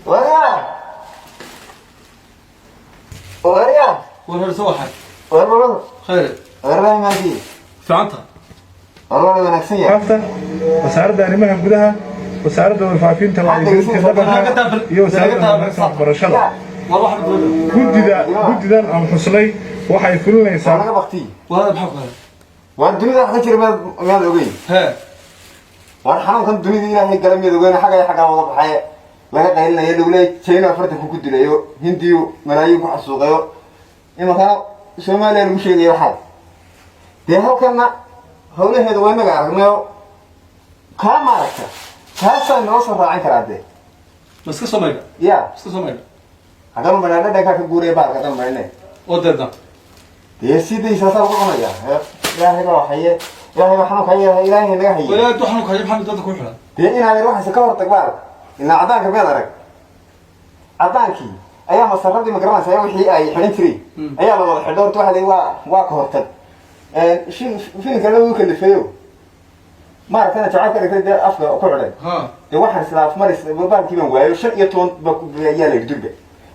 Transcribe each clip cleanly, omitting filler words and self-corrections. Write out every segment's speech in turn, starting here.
Waryaa, waryaa. War horse waxay War balada. Khayr. Warraa maadi. Fiicanta. War waa wanaagsan yahay. Afta Wasaaradda Arrimaha Gudaha, Wasaaradda Warfaafinta, Wacyigelinta Dhaqanka iyo Wasaaradda Horumarinta Waxbarashada. War waxaan doonaa. Guddida, guddidan aan xusnay waxay Waa fulinaysaa. Laga baktiy. War maxaa ku helay? Waar dunida wax ka jira miyaad ogeyn? Hee. Waar xanuunkan dunida Ilaahay gala miyaad ogeyn? Xagga xaggaa wada baxay, laga qaylinayo, lagu leeyahay China 40 ku dilayo, Hindiyu malaayiin ku xasuuqayo, imankana Soomaaliya lagu sheegayo. Waxaa dee halkana hawlaheeda waa inaga aragnayo, kaa maaragta kaasaa noo soo raacin karaa dee. Ma iska soo maydha? Ya. Iska soo maydha. Haddanu maydhaa, dhadhankaa ka guuraya baalka haddanu maydhne. Oo deedna. Dee sidaysaasa lagu cunaya. Ilaahay baa waxaye, Ilaahay baa xanuunka haye, Ilaahay naga haye. Walaa hadduu xanuunka hayo, maxaa dadka ku xidhan? Dee inaadeer waxaase ka hortag baalka ilaa caddaanka miyaad arag? Caddaankii ayaa masaradii, ma garanaysa, wixii ay xidhan jireen ayaa la wada xidho. Horta waxa la waa ka hortag. Filimkana wuu kalifeeyo, maaragtana jacayl ka dhigtay dee afka ku xidhay. Dee waxaan isla afmaris baalkii baan waayo, 15 ba ayaa la yidhi durba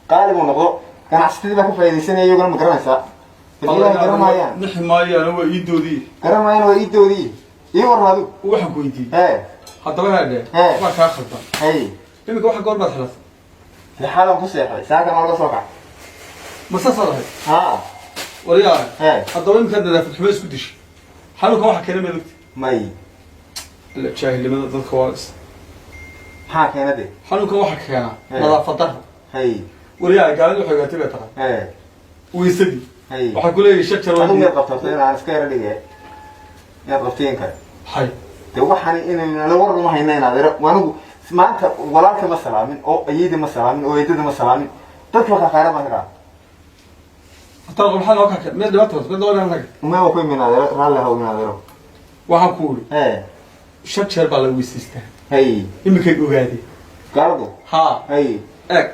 qaali buu noqdo. Ganacsatadii baa ka faaidaysanaya iyaguna, ma garanaysaa? Bal Ilaahay garan maayaan. Nixi maayaana, waa iidoodii. Garan maayaan, waa iidoodii. Ii warran adigu. Waxaan ku weydiiyey. Hee. Haddaba haadhe. Hee. Waa kaa khaldan. Hay. Iminka waxa goor baad xidhatay? Dee xaalan ku seexday, saakan oo laga soo kacay. Ma saasaad ahayd? Haa. Waryaa. Hee. Haddaba iminkaad nadaafad xumo isku dishay. Xanuunka waxa keena meelogti? May. Ila jaahilnimada dadka waa is. Maxaa keena de? Xanuunkan waxa keenaa Hee. nadaafad darro. Hay. Waryaa, gaalada waxay ogaatay bay tahay. Hee. Weysadii. Hay. Waxaa ku leeyahay shan jeer. Adigu miyaad qabto? Inaan iska yara dhige miyaad qabtiin kare? Hay. Dee waxaan inaynu war uma hayna inaad ira. Anigu maanta walaalka ma salaamin, oo ayeyda ma salaamin, oo eedada ma salaamin, dadka khayraad baan ka qaada. Hataa maxaa noo kaka meel dhibaato meel doonaa naga. Ma waa ku imin adeero, raalli haw in adeero. Waxaan ku uri Hee. 5 jeer baa la weysaystaa. Hay. Iminkay ogaadeen. Gaaladu? Haa. Hay. Eeg,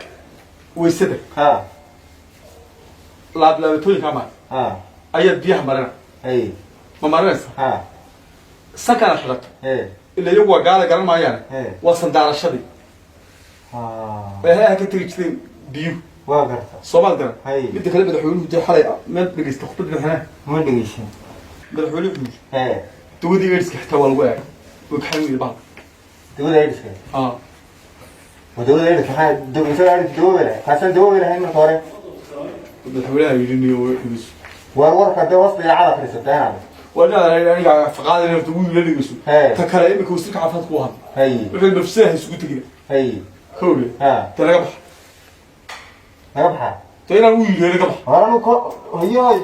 weysada ha laablaabatooyinka maar ha ayaad biyaha marina. Hay. Ma marinaysa? Ha. Sankana xidhato. Hee. Ila iyagu waa gaala, garan maayaane. Hee. Waa sandaarashadii. Ha. Meelaha ka tegi jireen biyuhu. Waa garta. Soomaal garan. Hay. Midda kale, madaxweynuhu dee xalay meel dhegeysta khudbad madaxweynaha. Ma dhegeysan. Madaxweynuhu wuxuu yidhi Hee. dawadii AIDS-ka xitaa waa lagu eegay, way kaxan yidhi bahalka. Dawada AIDS-ka? Haa. Waa dawada AIDS-ka? Maxaa isaga AIDS dawo bay lahay? Kaasaan dawo bay lahayn marka hore. Madaxweynaha yidhi niyo way dhegeyso. Waar warka dee hoosta idaacada fadhiisata inaad. Waa inaad aniga faqaadin horta wuu ila dhegeyso. Hee. Ta kale, iminka wasiirka caafimaadka u hadlay. Hay. Wuxuu yidhi mafsadaha isugu tegina. Hay. Kowle. Ha. Ta naga baxa. Naga baxaa. Ta inaan u yidhi naga baxa. Horanu ko hayoy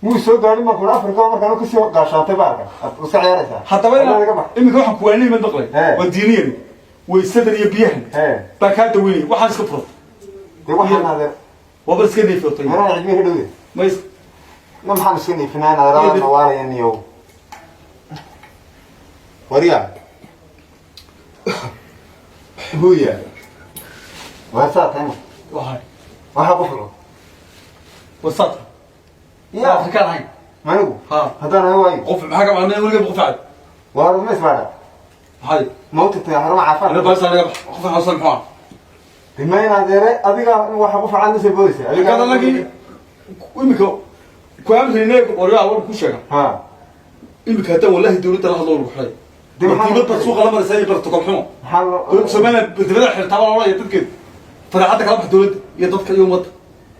muu soo gaadhin baan kula Afrika markaan kasoo gaashaantay baalka aad iska ciyaaraysaa. Haddaba Adiga naga bax. Iminka waxaan kuwaanay ma maqlay. Hee. Waa diiniyani, weysadan iyo biyahan Hee. baa kaa daweynaya. Waxaan iska furo. Dee waxaan adeer. Waaba iska neefiotay. Meelaha cilmiga ka dhowde. Mays. Ma maxaan iska neefinaa adeerada nawaalaya niyow? Waryaa, huya, waa saa tahay. Waxay waxaa ku fulo. Wasaata. Ya. Afrikaan ahayn. Manigu? Ha. Haddaan ahay waayo. Qof maxaa ka macnaa weliga qof cad. Waar ma isbaadha? Maxay? Ma u tagtay xarumaha ana caafimaadka? Baasa naga bax, qof xasuusan muxuu ah? Dee ma in adeere, adiga waxa ku fiican usoo boodaysa adiga. Kada lagi iminka ku amrinay, waryaa, war ku sheega. Ha. Iminka haddaan wallahi dawladda la hadlo lagu xidhay. Dee maxaa dibad baad suuqa la maraysaa iyo protocol xumo. Maxaa loo Dowladda Soomaaliya dibadda xirtaa baa loola dadkeedu fadeexadda kala bax, dowladda iyo dadka iyo ummadda.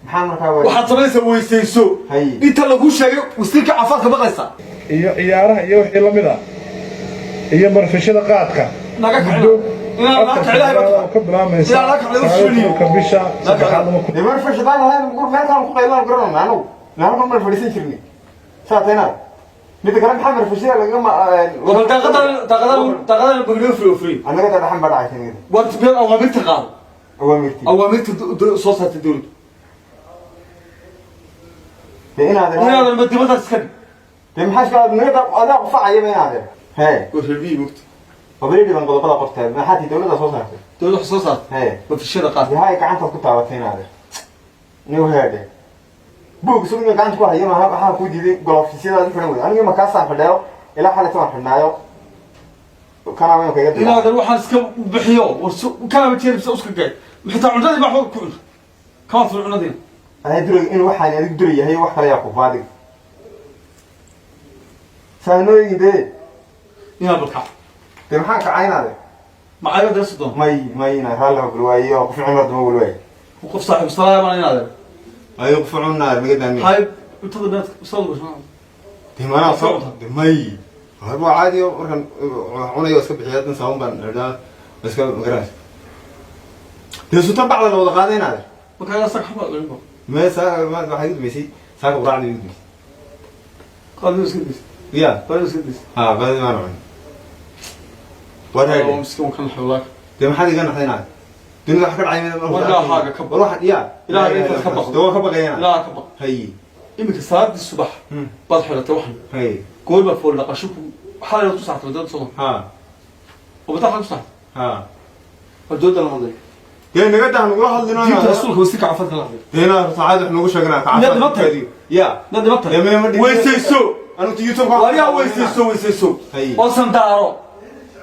Maxaa markaa waay? Waxaad samaynaysaa weysayso. Hay. Inta lagu sheegay wasiirka caafimaadka maqlaysaa. Iyo ciyaaraha iyo wixii la mid ah iyo marfishada qaadka Naga kacina. muddo Inaan naga 4 kacina sano oo ka bilaamaysa Inaan naga kacina 19-ka bisha saddexaad 2000. Dee mar fashadaan lahayn, meel kaan ku qaylaan garanayna anagu meel mar fadhiisan jirnay saa taynaad. Midda kale, maxaa marfashada lagaga ma Wabal daaqadan daaqadan daaqadan bagniyo free free. Annaga taa dhaxan baa dhacaysa nigada. Waa meel awaamirta qaado. Awaamirtii? Awaamirta soo saartay dowladdu. Dee inaad Inaadan ma dibadaas iska dhig. Dee maxaa iska naga adaa qufacayaba inaad hee. Waa reer miyi mogta. Wabali dhiban qodobada qortee, maxaa tii dowladda soo saartay? Dowladda wax soo saartay. Hee. Mafishada qaadka. Dee hay gacantaad ku taabatay inaad niw heedhe buug isagu inuu gacanta ku hayo ma waxaa kuu diiday? Golofisyadaad u xidhan wey. Aniga makaasaan xidhayo, ilaa xalayta waan xidhnaayo. Kana waan kaga Ilaa dan waxaan iska bixiyo war kana jeer uska gay. Xitaa cuntadii baa ku cun. Kama fur cuntadii. Anaa duray in waxaan adigu duray yahay wax kale yaa ku faadig. Saanooyin dee. Inaa balkac. Dee maxaan kacaynaade? Macayba dee soddon. May may ina raalli ha balwaayo qof cumar dama balwaayo. Qof saaxiib salaam baan inaade. Ayo qof cumar naga daamiye. Hay cuntada meed soo gasho. Dee manaa soo dee may. Waa caadi oo markaan cunayo iska bixiya dan saabuun baan idhaa iska magaranaysa. Dee sunta bacda la wada qaadaynaade. Marka ayaa sax xabad lagu. Mee saaka waxay igu dumaysay saaka quraacda igu dumaysay. Qaadi iska dis. Ya. Qaadi iska dis. Ha qaadi maan cun. War Waa haye. miskiin kan xawlaak. Dee maxaad iga naxdaynaade? Dunida wax ka dhacay War ilaahaaga ka baq. War waxaad ya. Ilaahay intaad ka baqdo. Dee waan ka baqayaa. Ilaaha ka baq. Hay. Iminka salaadii subax baad xiratay waxan. Hay. Goor baa fool dhaqasho ku xalay ku saxtay dad soo. Ha. Oo bataa ku saxtay. Ha. War dowladda la hadlay. Dee naga daa nagula hadlino. Diinta rasuulka wasi ka cafadka la hadlay. Dee inaa saacad wax noogu sheeganaa ka Miyaad dhimatay? Ya. Dad dhimatay. Dee ma dhimin. Weysayso. Anigu YouTube Wariyaa weysayso weysayso. Hay. Oo sandaaro.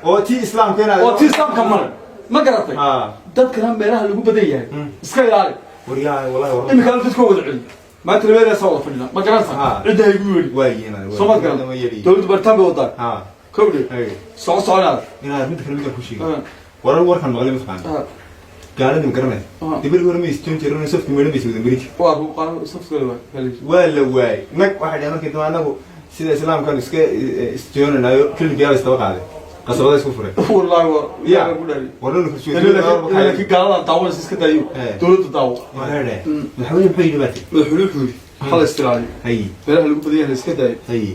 Oo tii islaamka inaad. Oo tii islaamka male. Ma garatay? Ha. Dadkana meelaha lagu badan yahay. Iska ilaali. Waryaa wallahi war. Iminka dadka wada celi. Maanta labeedaa soo wada fadhina. Ma garanaysaa? Ha. Cidda ha igu yeedhi. Waa yeelay. Soo maad garan. Dowladdu baritaan bay wadaa. Ha. Kowdhe. Hay. Soco soconaada. Inaad mid kale midaan ku sheegay. Warar warkan maqlay ma taqaana. Gaaladii ma garanaysa. Ah. Dee berigi hore ma istoon jirin safki meedhan bay soo wada marin jireen. Waa ku qaadan safka waa. Waa la waayay. Nag waxay dhaheen markii dambe anagu sida islaamkan iska isjoonanayo keligiyaa la isdaba qaaday. Qasabada isku furay. Wallahi waa. Ya. Ku dhaari. Warar la kalsoo Laakiin gaalada daawanaysa iska daayo. Eh. Dowladda daawo. Wareere. Madaxweyne muxuu yidhi baati? Madaxweynuhu wuxuu yidhi hal istiraali. Hay. Meelaha lagu badan yahay la iska daayo. Hay.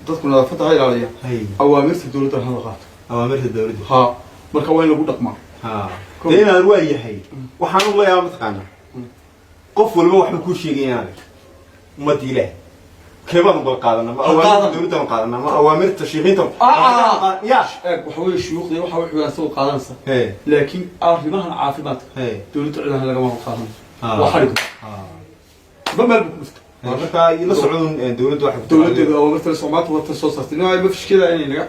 Dadku nadaafadda ha ilaaliya. Hay. Awaamirta dowladda ha la qaato. Awaamirta dowladda. Ha. Marka waa in lagu dhaqmaa. Ha. Dee inaad waa yahay. Waxaan u leeyahay mataqaana. Qof walba waxba kuu sheegaya inaad ummadda Ilaah. Keebaan u qaadanaa ma awaamirta dowladda ma qaadanaa ma awaamirta shiiqiinta. Ya. Eeg waxa weeye shuyuukhda waxa wax wanaagsan u qaadanaysa. Hey. Laakiin arrimahan caafimaadka Hey. dowladda ciidan lagama qaadan. Ha. Waa xarig. Ha. Ba meel buu ku dhuftay. Marka ila socon dowladdu waxay Dowladda awaamirta Soomaaliya wata soo saartay. Inay ma fishkeeda inay naga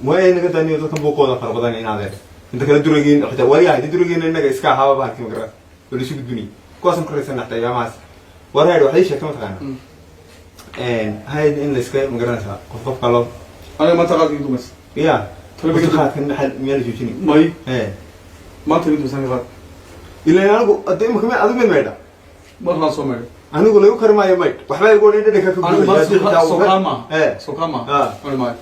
way naga daaniyo dadkan buuqooda fara badan inaad inta kala durageen xitaa wariyaha inta durageen inaga iska ahaaba bahalkii ma garan wala isu gudbinay kuwaasan ku raysan xataa ayaamahaas wareer waxay sheegtay ma taqaana hayd in la iska ma garanaysaa qof qofka loo aniga maanta qaadka dumas. Ya. Tala qaadkan maxal meel joojinay May ee maanta mid dumas qaad. Ilaa anigu hadda imika ma adigu mid maydha Mar la soo maydhay. Anigu lagu kari maayo maydh waxba igu odhan dhadhanka ka Anigu guday ma soo kama. Ee. Soo kama. Ah. Cuni maayo.